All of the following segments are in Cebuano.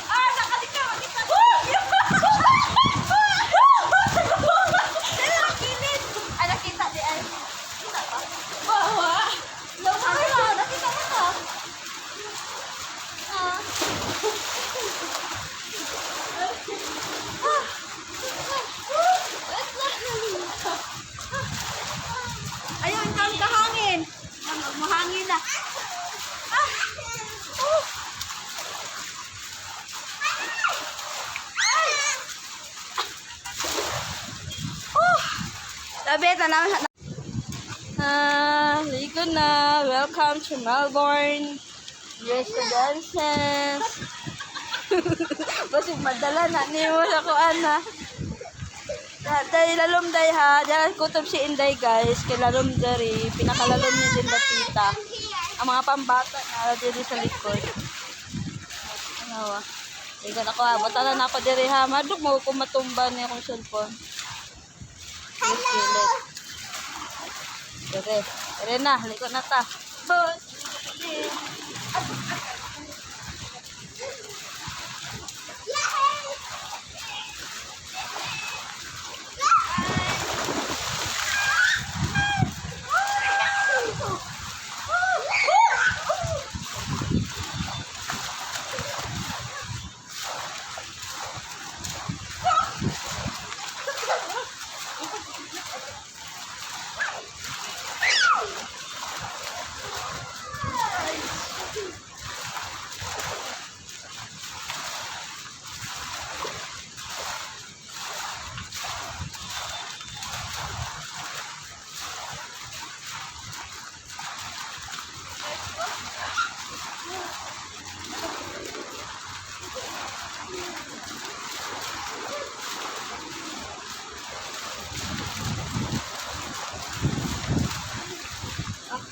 Ah, nakalika, makita ko. Kilid. Ah, nakita di ay. Kita pa. Bawa. Lawa, nakita mo to. Ah. Ah. Ayun, kang kahangin. Mahangin na. Ah. Oh. Sabi, tanaw. Ah, ligo na. Welcome to Melbourne Residences. Basig madala na nimo sa kuan ha. Day lalom day ha. Diyan kutob si Inday, guys. Kay lalom diri, pinakalalom niya din dapita. Ang mga pambata na diri sa likod. Ano ah. Ligo na ko ha. Batalan na ako diri ha. Madug mo kung matumba niya akong cellphone. Hello. Dire. Dire na, liko na ta. Boss.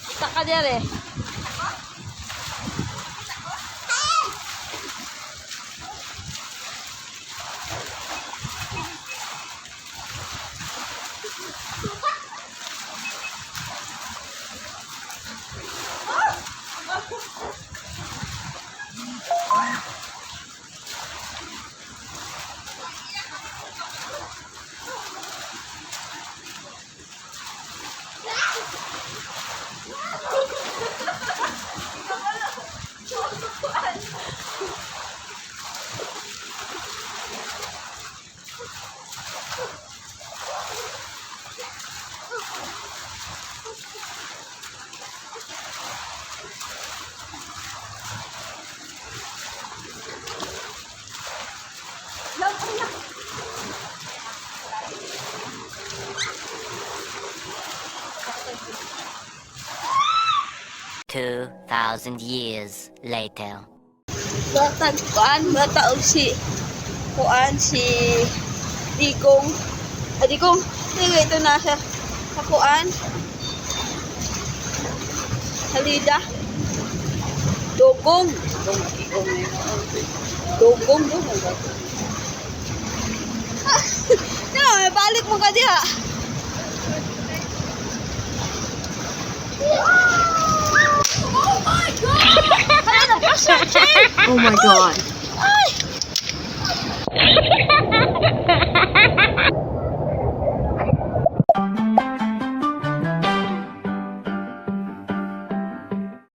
Kita ka dire. 2,000 years later. Bata kuan, bata og si kuan si Digong. Ah, Digong. Sige, ito na siya. Sa kuan. Halida. Dugong. Dugong. Dugong. Dugong. No, balik mo ka diha. Oh my God! Hala, nagpasok, Jay! Oh my God. Ay!